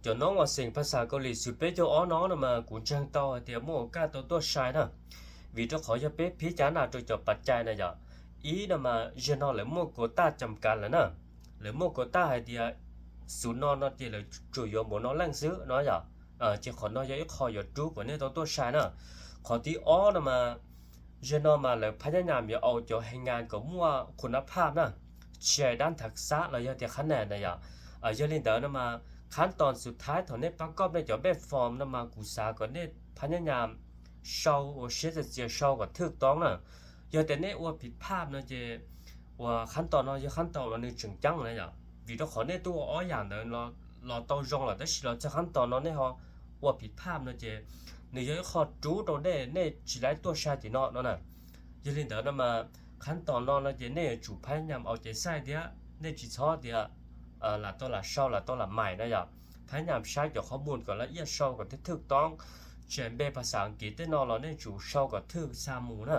Cov noob uas xeem phas xas Kaus Lim xws peb caug ob no no mas kuv ntseeg tau hais tias muaj ua kaj tau tuaj sai na, vim rau qhov yog peb phib cav nas rau cov pas cai na yom. Ib no mas zaum no lawv muaj kuas taj cam kav lawm na, lawv muaj kuas taj hais tias xws no no ces lawv tsuas yuav npaum no leej xwb no yom. Ces qhov no yog ib qho yuav rub kom nej tau tuaj sai na. Qhov thib ob no mas zaum no mas lawv phab nyab nyam yuav au cov hees ngas kom muaj khu nab phaj na, tsis hais dab nthav xab los yog tias khab nas na yom. Yog li ntawd no mas khab tos xus thaib thaum nej pab koj nej cov npej foom no mas kuv xav kom nej phab nyab nyam sau ua siab txias txias sau kom thwj toob na. Yog tias nej ua phiv phaj no ces uas khab tos no yog khab tos uas nws tseem ceeb na yom, vim rau qhov nej twb ua ob yam ntawd los tau zoo lawm tab sis los txog khab tos no nej ho ua phiv phaj no ces nws yog ib qho rub rau nej, nej tsis laib tuaj sai tim no no na. Yog li ntawd no mas khab tos no no ces nej yuav tsum phab nyam au cev xaij thiab nej tsis txhob tias lam tau lam sau lam tau lam mais na yom. Phab nyam saib cov qhov mus kom lawv ib yam sau kom thwj thwj toob, tsis hais npe phas xas Askiv tej no los nej tsum sau kom thwj xa mus na.